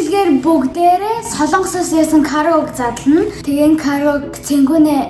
бичлэгээр бүгдээрээ Солонгосоос яасан караоке задлана. Тэгээ энэ караоке цэнгүүнээ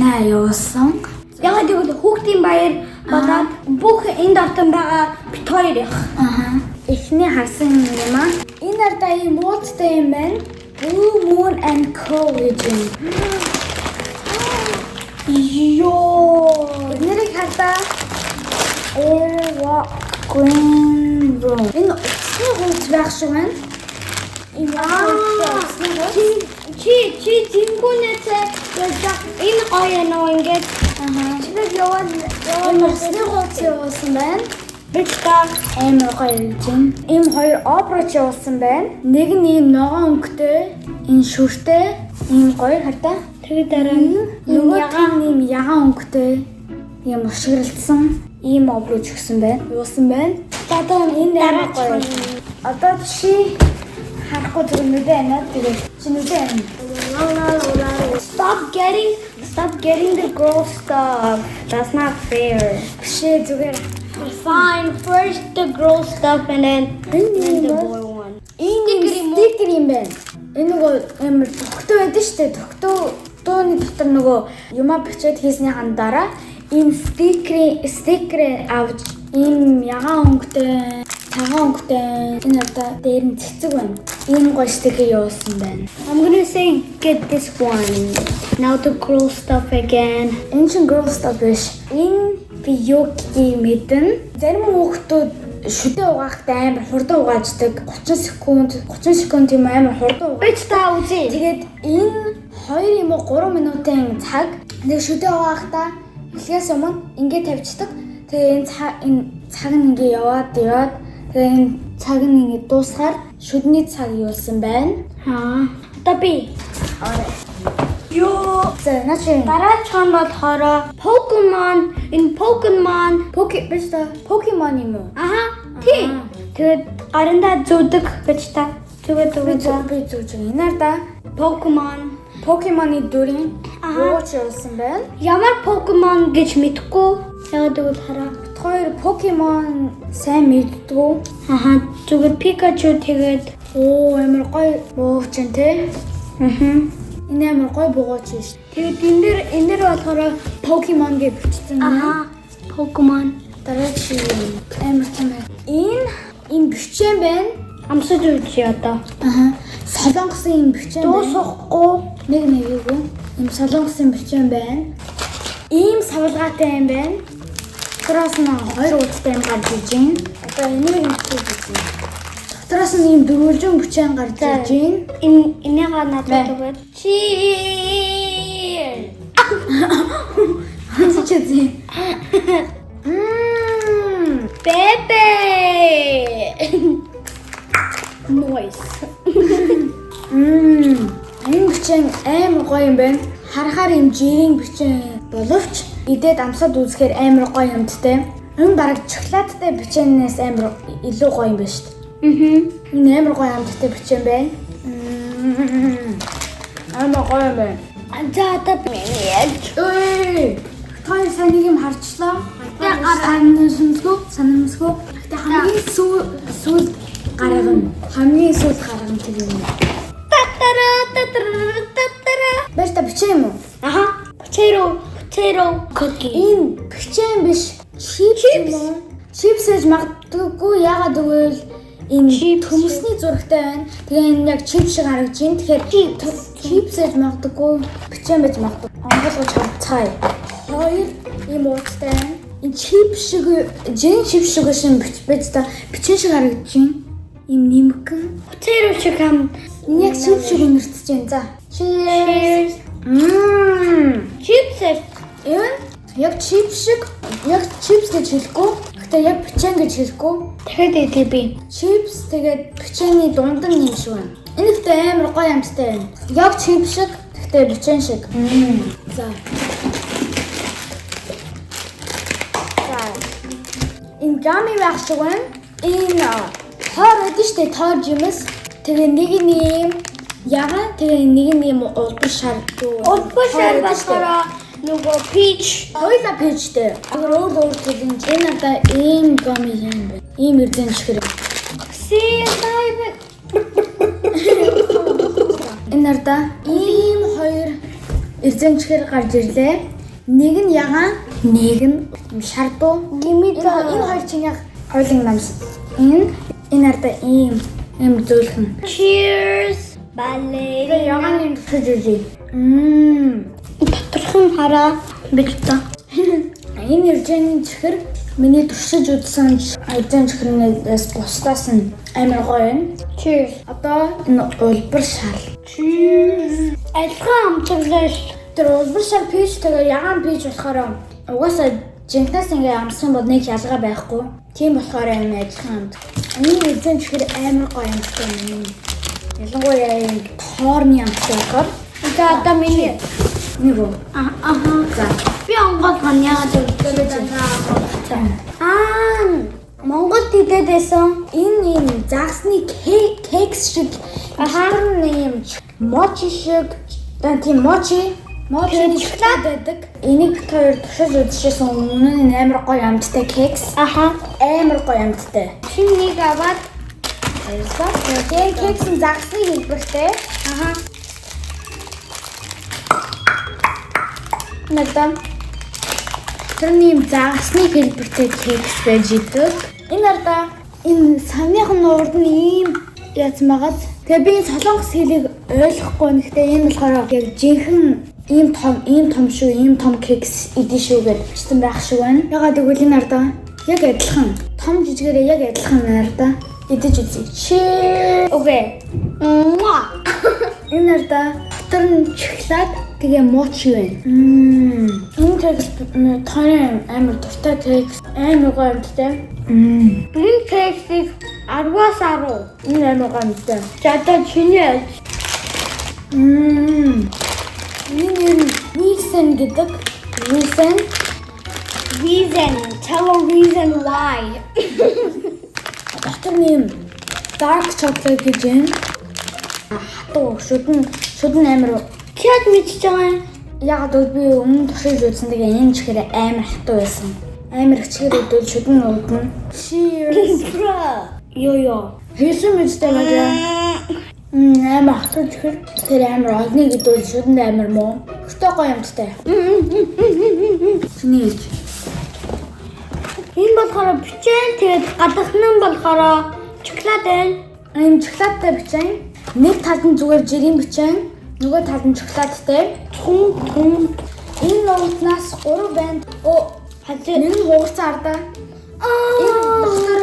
наа явуулсан. Яг тэгвэл хүүхдийн баяр болоод бүх энд ортон байгаа бит хоёр их. Аха. Эхний харсан юм аа. Энэ ардаа ийм ууцтай юм байна. Blue Moon and Co гэж юм. Йоо, нэрийг хардаа. Airwalk Green Room. Энэ утасны хуудас байх шиг байна. Энэ утасны хуудас. Чи зингүүнээсээ яаж энэ гоё нөө ингээд Аха. чигээр яваад Энэ утасны хуудас явуулсан байна. Бид та Амар гоё гэж байна. Ийм хоёр обруч явуулсан байна. Нэг нь ийм ногоон өнгөтэй, энэ шүртэй, ийм гоё хардаа. тэгээ дараа нь Нөгөө ягаан ийм ягаан өнгөтэй, ийм уршиглалдсан ийм обруч өгсөн байна. Юусан байна? За одоо Энэ амар дараа гоё. Одоо чи харахгүй зүгээр нүдэ байна. Тэгээ чи нүдэ байна. Stop getting the girl stuff. That's not fair. Биш ээ, зүгээр. Fine, first the girl stuff and then Энэ the юм boy one. Энэ стикер юм байна. Энэ нөгөө амар тогтоо байдаг шүү дээ. Тогтоо дууны дотор нөгөө юмаа бичээд хийснийхэн дараа энэ стикерээ авч ийм ягаан өнгөтэй, цагаан өнгөтэй, энэ одоо дээр нь цэцэг байна. Ийм гоё стикер явуулсан байна. I'm gonna say get this one. Now the girl stuff again. Энэ чинь girl stuff биш. Энэ би юу гэдгийг мэднэ. Зарим хүүхдүүд шүдэ угаахтай амар хурдан угааждаг. 30 секунд, 30 секунд юм амар хурдан угаа. Бич та үзье. Тэгээд энэ 2 юм уу 3 минутын цаг нэг шүдэ угаахтаа эхлээс өмнө ингэ тавьчихдаг. Тэгээ энэ цаг нь ингэ яваад яваад, тэгээ энэ цаг нь ингэ дуусахаар шүдний цаг юулсан байна. Аа. Одоо би. Йоо. За, наа чи Дараачих нь болохоор Pokemon, энэ Pokemon. Поки биш та, Покемон юм уу? Аха. Тий. Тэгээд гарандаа зүүдэг гэж та. Зүгээ Би зүгээ. зүг, би зүг зүг. Энэ арда Pokemon. Покемоны дүрийн Аха. бууч явуулсан байна. Ямар Pokemon гэж мэдэхгүй. Яг тэгвэл хараа. Бит хоёр Покемон сайн мэддгүү. Аха. Зүгээр Pikachu тэгээд Оо, амар гоё бууч юм те. Аа. Энэ амар гоё бууч шүү. Тэгээд энэ дээр болохоор Покемон гэж бичсэн юм. Аха. Pokemon. Дараа чи амар том байна. Энэ бичэн байна. Амсаж үзье одоо. Аха. Солонгосын юм бичэн байна. Дуусахгүй. Нэг нэгээгүй. Ийм солонгосын бичэн байна. Ийм савлгаатай юм байна. Дотроос нь хоёр уудтай юм гарч иж байна. Одоо энийг нь хийж үзье. Дотроос нь ийм дөрвөлжин бичэн гарч иж байна. Энэ энийг надад Бай. өгөөд. Cheers. Амсаж үзье. Мм. Бэбэ. Noise. Мм. Энэ бичэн амар гоё юм байна. Харахаар юм жирийн бичэн боловч идээд амсаад үзэхээр амар гоё юмттай. Энэ бараг шоколадтай бичэнээс амар илүү гоё юм байна шүү дээ. Мм. Энэ амар гоё амттай бичэн байна. Мм. Амар гоё юм байна. За, одоо би яаж Ой! Та сайн нэг юм харчлаа. Санамсгүй, санамсгүй. Гэтэ хамгийн сүүл гаргана. Хамгийн сүүл гаргана тэр юм. Татара татара татара. Байж та, бичэн юм уу? Аха. Potato potato cookie. Энэ бичэн биш. Чипс юм уу? Чипс гэж магадгүй, яагаад гэвэл энэ Чипс. төмсний зурагтай байна. Тэгээ энэ яг чипс шиг харагдаж байна. Тэгэхээр чипс гэж магадгүй, бичэн байж магадгүй. Онгойлгож харцгаая. Хоёр ийм уудтай байна. Энэ чипс шиг, жин чипс шиг шин байж та, бичэн шиг харагдаж байна. Ийм нэмгэн. Potato шиг хам. Энэ яг чипс шиг үнэртэж байна. За. Cheers. Cheers. Мм. Chips. Энэ яг чипс шиг, яг чипс гэж хэлэхгүй. Гэтэ яг бичэн гэж хэлэхгүй. Дахиад идэ би. Чипс тэгээд бичээний дунд нь юм шиг байна. Энэ гэхдээ амар гоё амттай байна. Яг чипс шиг, гэхдээ бичэн шиг. За. За. Энэ gummy байх шиг байна. Энэ хоор байдаг шүү дээ, тоор жимс. Тэгээ нэг нь ийм ягаан, тэгээ нэг нь ийм улбар шар. Улбар шар болохоор нөгөө peach. Хоёлаа peach тэй. Өөр өөр өөр төрлийн. Энэ одоо ийм gummy юм байна. Ийм эрдэн чихэр. See, Энэ ардаа ийм хоёр эрзэн чихэр гарч ирлээ. Нэг нь ягаан, нэг нь шардуу. Gimme Энэ энэ хоёр чинь яг ойлон намс. Энэ ардаа ийм ийм зөөлхөн. Cheers. Бале. Тэгээ ягаан юм туршиж үзье. Доторх нь хараа. Бэлтэ. Энэ эрзэний чихэр миний туршиж үзсэн эрзэн чихрнээс бусдаас нь амар гоё юм. Cheers. Одоо энэ улбар шар. Cheers. Адилхан амтлаа ш. Тэр улбар шар peach тэгээ ягаан peach болохоор угаасаа жинхнээс ингээ амссан бол нэг ялгаа байхгүй. Тийм болохоор амар адилхан амт. Энэ эрзэн чихэр амар гоё амттай юм. Ялангуяа юм тоорны амттай болохоор За одоо миний нэг үү. Аха. За. Би онгойлгоно яагаад гэвэл Аа, Монголд идээд байсан. Энэ юм загсны кекс шиг Аха. дотор нь юм mochi шиг да тийм mochi mochi шоколад байдаг. Энийг бид хоёр туршиж үзчихсэн, өмнө нь амар гоё амттай кекс. Аха. Амар гоё амттай. Чи нэг аваад Баярлалаа. Тэгээ кекс нь загсны хэлбэртэй. Аха. Надад тэр нэм загсны хэлбэртэй кекс байж идэг. Энэ ардаа энэ самных нь урд нь ийм яцсан байгааз. Тэгээ би энэ солонгос хэлийг ойлгохгүй. Гэхдээ энэ болохоор яг жинхэнэ ийм том шүү, ийм том кекс идэн шүү гэж бичсэн байх шиг байна. Ягаад гэвэл энэ ардаа яг адилхан. Том жижигээрээ яг адилхан ардаа идэж үзье. Cheers. Okay. Муа. Энэ ардаа дотор нь шоколад тэгээ mochi байна. Энэ кекс тооны амар дуртай кекс, амар гоё амттай. Энэ кексийг 10-аас 10. Энэ амар гоё амттай. За одоо чиний аль? Энэ нэр нь Wiesen гэдэг. Wiesen. Reason. Tell a reason why. Дотор нь юм dark chocolate гэж байна. Хатуу шүдэн амар. Чад мэдчихэж байгаа юм. Яг л би өмнө туршиж үзсэн, тэгээ энэ чихэр амар хатуу байсан. Амар хичгээр өдөл шүдэн үүднэ. Cheers. Йо йо. Хийсэн мэдтэй байна. Амар хатуу чихэр, тэр амар олныг идвэл шүдэнд амар муу. Өстой гоё амттай. Чиний ээж. Энэ болохоор печень, тэгээд гадах нь болохоор шоколад байна. Ийм шоколадтай печень. Нэг талд нь зүгээр жирийн печень, нөгөө талд нь шоколадтай. Тун тун. Энэ нуутнаас 3 байна. Оо, Хазээ. нэг нь хугарсан ардаа. Энэ дотор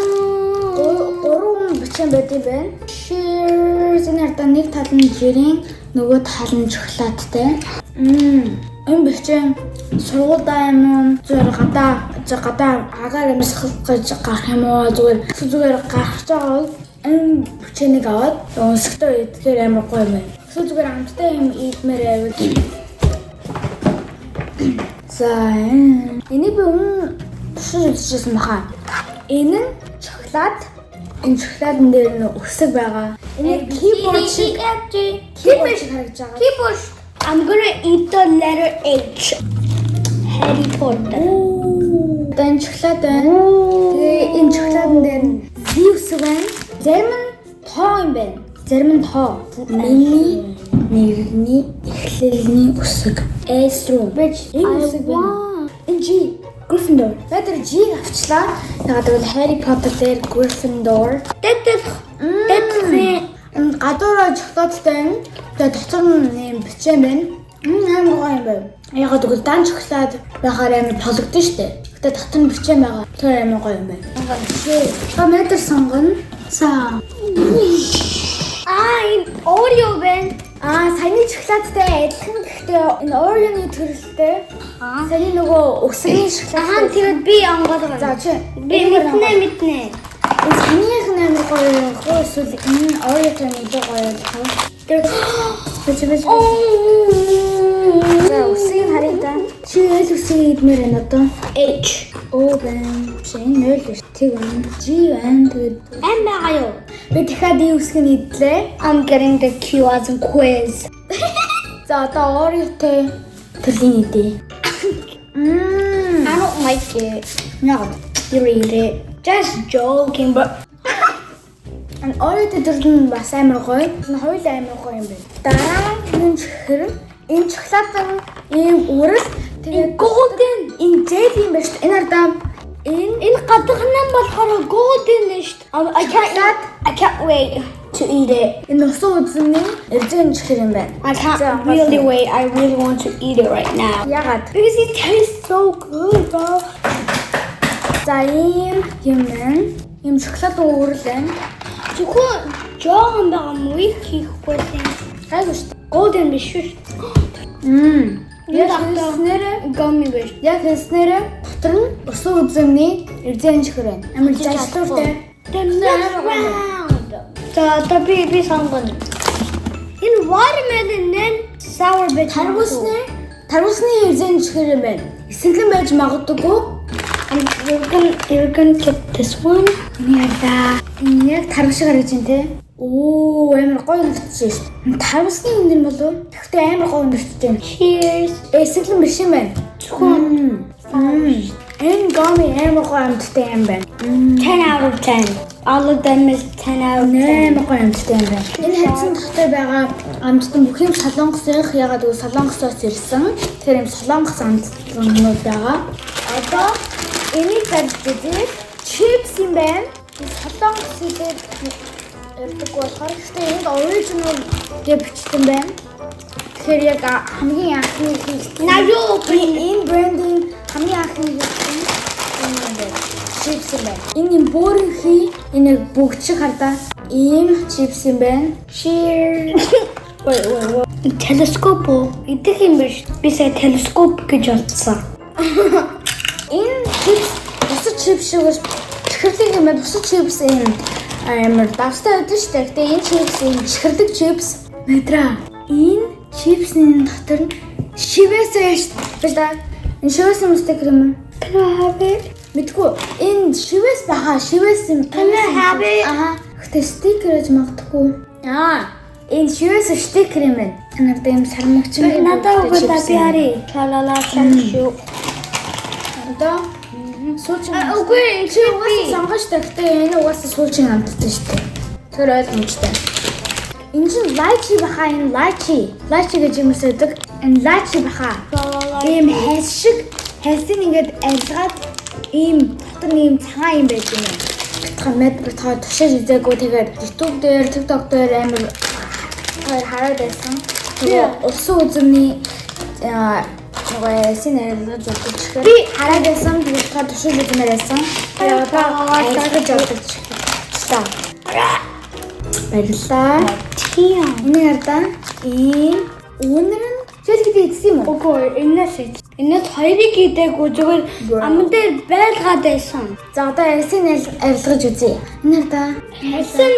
гурван печень байт юм байна. Cheers. Энэ ардаа нэг тал нь жирийн, нөгөө тал нь шоколадтай. Энэ печень сургуульдаа юм уу? Зүгээр гадаа агаар амьсгах гэж гарах юм уу? Зүгээр гарч байгаа бол энэ печеньийг аваад өнсгтөө идэхээр амар гоё юм байна. Эсвэл зүгээр амттай юм идмээр байвал. За, энийг би өмнө туршиж үзчихсэн баха. Энэ нь шоколад. Энэ шоколадн дээр нь өсөг байгаа. Энэ keyboard шиг keyboard шиг харагдаж байгаа. Keyboard. I'm gonna eat the letter H. Harry Potter. Одоо энэ шоколад байна. Тэгээ энэ шоколадн дээр нь Z үсэг байна. Зарим нь тоо юм байна. Зарим нь тоо. Миний нэрний эхлэлний үсэг. S рүү. Энэ үсэг байна. Энэ G. Gryffindor. Би тэр G-г авчлаа. Яг тэгвэл Harry Potter дээр Gryffindor. Дэтэл дэтэл Энэ гадуураа шоколадтай байна. Тэгээ дотор нь юм печень байна. Амар гоё юм байна. Яг тэгвэл дан шоколад байхаар амар пологдсон шүү дээ. Гэтэ дотор нь печень байгаа. Тэр амар гоё юм байна. Та метр сонгоно. За. Аа, энэ Oreo байна. Аа, саяны шоколадтай адилхан, гэхдээ энэ Oreo-ны төрөлтэй. Аа. Саяны нөгөө өсгийн Аа, шоколад. тэгээд би онгойлгоно. За, чи Би мэднэ мэднэ. Энэ саяных нь амар гоё юм уу? Эсвэл энэ Oreo-тай нь илүү гоё юм уу? Тэр Бич бич. За, үсгийг харъя да. Чи аль үсгийг идмээр байна одоо? H. О байна. Биш, энэ 0 биш. Тэг байна. G байна. Тэгээд Ам байгаа юу? би дахиад энэ үсгийг идлээ. I'm getting the Q as a quiz. За, одоо Oreo-тэй төрлийн идэ. I don't like it. Яг. You read it. Just joking, but Энэ Oreo төрөл нь бас амар гоё. Энэ хоёул амар гоё юм байна. Дараа нь чихэр, энэ шоколадын ийм үрэл, тэгээд Golden. Энэ jelly юм байна шүү дээ. Энэ хардаа энэ Энэ гадагш нь болохоор golden шүү дээ. I can't wait to eat it. Энэ усан үзмийн эрзэн чихэр юм байна. I can't За, really wait. I really want to eat it right now. Ягаад? Because it tastes so good, bro. За, ийм юм байна. Ийм шоколад үрэл байна. Зөвхөн жоохон байгаа юм уу, их хийхгүйсэн. Гайгүй шүү дээ. Golden биш шүү. Мм. Яг Энэ хэлснээр Gummy биш. Яг хэлснээр дотор нь усан үзмний эрзэн чихэр байна. Амар жашлууртай. The next round. За, одоо би сонгоно. Энэ watermelon and sour bitch. Тарвусны эрзэн чихэр юм байна. Эсэглэн байж магадгүй. And you're gonna get this one. Энийг хардаа. Энэ яг тарвус шиг харагдаж байна те. Оо, амар гоё өнөртөж байна шүү дээ. Тарвусны өндөр болов? Тэгэхдээ амар гоё өнөртөж байна. Cheers. Эсэглэн биш юм байна. Зөвхөн Энэ gummy амар гоё амттай юм байна. 10 out of 10. All of them is 10 out of 10. Амар гоё амттай юм байна. Энэ хавцсан дотор байгаа амттан бүх юм солонгосынх, ягаад гэвэл солонгосоос ирсэн. Тэгэхээр юм солонгос амттнууд байгаа. Одоо энийг зарж үзье. Чипс юм байна. Солонгос хэлээр ярьдаг болохоор гэхдээ энд original гэж бичсэн байна. Тэгэхээр яг хамгийн анхны хийгдсэн. Now you open it. Энэ брендинг хамгийн анхны хийгдсэн юм байна. Чипс юм байна. Энэ юм бөөрөнхий, энэ яг бүгд шиг хардаа ийм чипс юм байна. Cheers. Wait, wait, wait. Телескоп уу? Идэх юм биш. Би сая телескоп гэж бодсон. Энэ чипс бусад чипс шиг бас чихэрлэг юм байна. Бусад чипс ийм амар давстай байдаг шүү дээ. Гэтэ энэ чипс ийм чихэрлэг чипс. Мэдра. Энэ чипсийн дотор нь шивээс байж шүү дээ. Энэ шивээс юм стикер юм уу? Can I have it? Мэдгүй. Энэ шивээс баха, шивээс юм. Can I have it? Аха. Гэтэ стикер гэж магадгүй. Аа. Энэ шивээс стикер юм байна. Та нарт ийм сармагч юм. Надад өгөө та, би харъя. Чалала шамшу. Одоо сүүлчийн Үгүй, чи угаасаа сонгож шүү дээ. Гэтэ энэ угаасаа сүүлчийн амттай шүү дээ. Тэр ойлгомжтой. Энэ чинь lychee баха, энэ lychee. Lychee гэж юмс байдаг. Энэ lychee баха. Ийм хальс шиг, хальсыг ингээд арилгаад ийм дотор нь ийм цагаан юм байж юм. Битгай мэд битгай туршиж үзээгүй, тэгээд YouTube дээр, TikTok дээр амар хоёр хараад байсан. Тэгээ усан үзмний нөгөө ясын арилгаж бодож ихээр би хараад байсан. Тэгээд битгай туршиж үзмээр байсан. Тэгээ одоо арилгаж бодож та. Баярлалаа. Тийм. Энийг хардаа ийм үнэр нь чөл гэдэг идсэн юм уу? Үгүй, энэс ид. Энэс хоёрыг идээгүй, зүгээр аман дээр байлгаад байсан. За, одоо арьсыг арилгаж үзье. Энэ хардаа Арьсан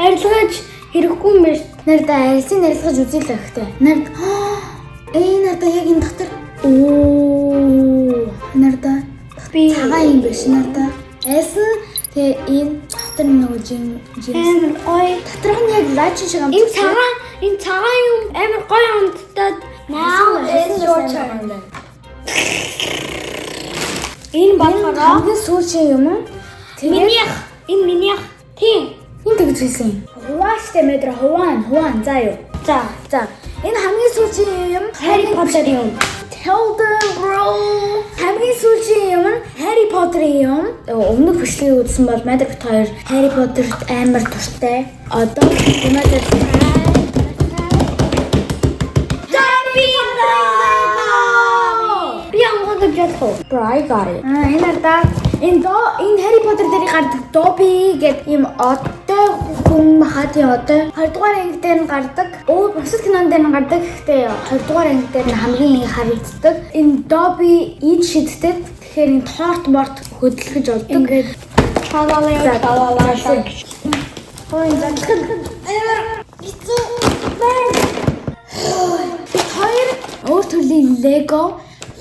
арилгаж хэрэггүй юм байна. Нарда арьсыг арилгаж үзье л хэрэгтэй. Нард энэ надаа яг энэ дотор, оо, нарда Би цагаан юм биш нарда. Арьс нь тэгээ энэ дотор нөгөө жин жин амар гоё. Доторх нь яг lychee шиг амттай. Энэ цагаан юм амар гоё амттай. Now it's your turn. Энэ болохоор хамгийн сүүлийн юм уу? Тэгээд минийх. Энэ минийх. Тийм. Энэ тэгж хэлсэн юм. Хувааштай метр хуваан хуваан заа юу. За. За, энэ хамгийн сүүлийн юм. Harry Potter юм. Tell them, bro. Хамгийн сүүлийн юм нь Harry Potter-ын юм. Өмнөх бичлэгийг үзсэн бол Мэдэр бит хоёр Harry Potter-т амар дуртай. Одоо өнөөдөр Dobby Lego. Би онгойлгож болох уу? Bro, I got it. Аа, энэ надаа энэ до энэ Harry Potter дээр гардаг Dobby гэдэг ийм одтой хүн хаа, тийм одтой. 2 дугаар анги дээр нь гардаг. Өө, бусад кинон дээр нь гардаг. Гэхдээ 2 дугаар анги дээр нь хамгийн их харагддаг. Энэ Dobby ид шиддэг. Тэгэхээр энэ торт морт хөдөлгөж болдог. Ингээд чалала чалала За. Ой, задлах амар хэцүү байна. Бид хоёр өөр төрлийн Lego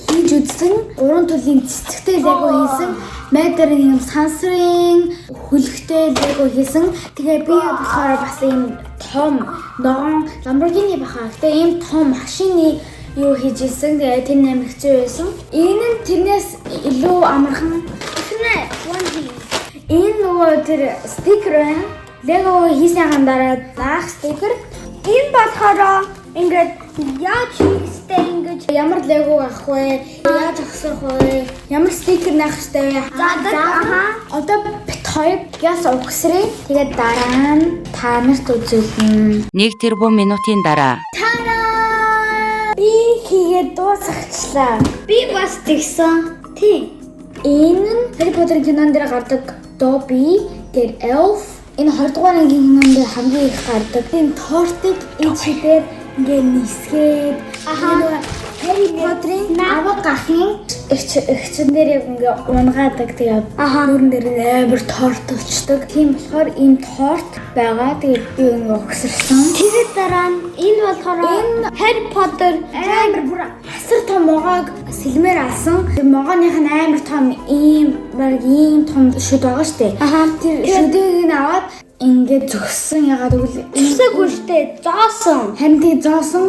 хийж үзсэн. Гурван төрлийн цэцэгтэй Lego хийсэн. Мэдэр юм сансрын хөлөгтэй Lego хийсэн. Тэгээ би болохоор бас ийм том ногоон Lamborghini баха. Гэтэ ийм том машины юу хийж исэн. Тэгээ тэр амар хэцүү байсан. Энэ нь тэрнээс илүү амархан. Ихнэ one piece. Энэ нөгөө тэр стикер байна. Lego хийснийхэн дараа заах стикер. Энэ болохоор ингээд яаж хийхтэй ингэж Ямар Lego авах вэ? Яаж авах вэ? Ямар стикер наах хэрэгтэй вэ? Задаг, аха. Одоо бид хоёр гяс угсрээ. Тэгээд дараа нь та нарт үзүүлнэ. 1 тэрбум минутын дараа. Тара! Би хийгээд дуусгачлаа. Би бас тэгсэн. Тий. Энэ нь Harry Potter кинон дээр гардаг Dobby, тэр Elf. Энэ 20 дугаар ангийн кинон дээр хамгийн их гардаг. Энэ тортыг энэ чигээр ингээ нисгээд нөгөө Harry Potter-ийн авга ахын эгчэн дээр яг ингээ унгаадаг. Тэгээ нүүрэн дээр нь амар торт болчдөг. Тийм болохоор ийм торт байгаа. Тэгээд би ингээ угсарсан. Тэр дараа нь энэ болохоор Энэ- Harry Potter Амар бүр асар том могоог сэлмээр алсан. Тэр могооных нь амар том ийм баг ийм том шүд байгаа штэ. Аха. Тэр шүдийг нь аваад ингээд зөксөн, ягаад гэвэл Зүсээгүй штэ. Зоосон. Харин тийм зоосон,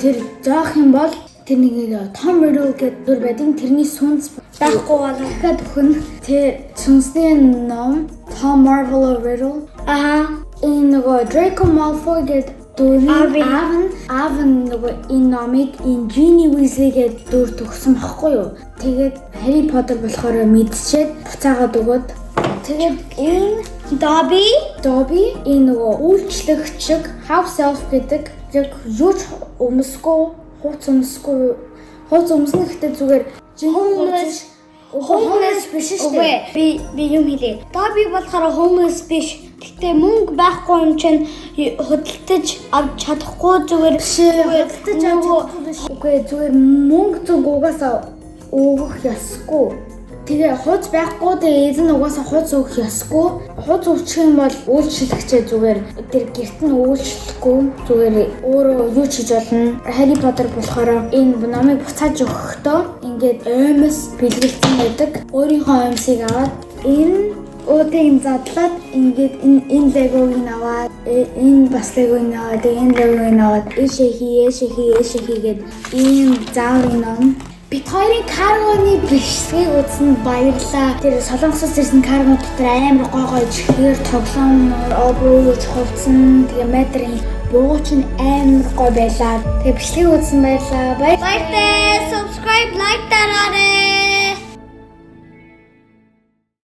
тэр зоох юм бол тэр нэг нэг Том Riddle гэдэг дүр байдаг. Тэрний сүнс Байхгүй бол. дахиад өхөн. Тэр сүнсний ном Tom Marvolo Riddle. Аха. Энэ нөгөө Draco Malfoy гэдэг дүрийн Аав. аав нь нөгөө энэ номыг энэ Ginny Weasley гэдэг дүр төгсөн багхгүй юу? Тэгээд Harry Potter болохоор мэдчихэд буцаагаад өгөөд, тэгээд энэ Dobby. Dobby, энэ нөгөө үйлчлэгч шиг house elf гэдэг, яг юу ч өмсөхгүй, хувц өмсөхгүй, хувц өмснө гэхдээ зүгээр жинхэнэ Homeless. Homeless биш шүү Үгүй дээ. би юм хэлээ. Dobby болохоор homeless биш. Гэтэ мөнгө байхгүй юм чинь худалдаж авч чадахгүй, зүгээр Биш ээ, худалдаж авч чадахгүй биш. Үгүй, зүгээр мөнгө зүг угаасаа өгөх ёсгүй. Тэгээ хууц байхгүй, тэгээ эзэн угаасаа хууц өгөх ёсгүй. Хууц өгчих юм бол үйлчлэгчээ зүгээр тэр гэрт нь үйлчлэхгүй, зүгээр өөрөө юу ч хийж болно. Harry Potter болохоор энэ номыг буцааж өгөхдөө ингээд оймос бэлгэлцэн байдаг. Өөрийнхөө оймсыг аваад энэ уудыг задлаад ингээд энэ легог нь аваад, энэ бас легог нь аваад, энэ легог нь аваад ээшээ хий, ээшээ хий, ээшээ хийгээд ийм зааврын ном. Бид хоёрын каргоны бичлэгийг үзсэн баярлаа. Тэр Солонгосоос ирсэн карго дотор амар гой гой чихэр, тоглоом, обруч, хувцсан, тэгээ метрын бууч нь амар гой байлаа. Тэгээ бичлэгийг үзсэн баярлаа. Баярлалаа. Баяртай, subscribe, like дараарай.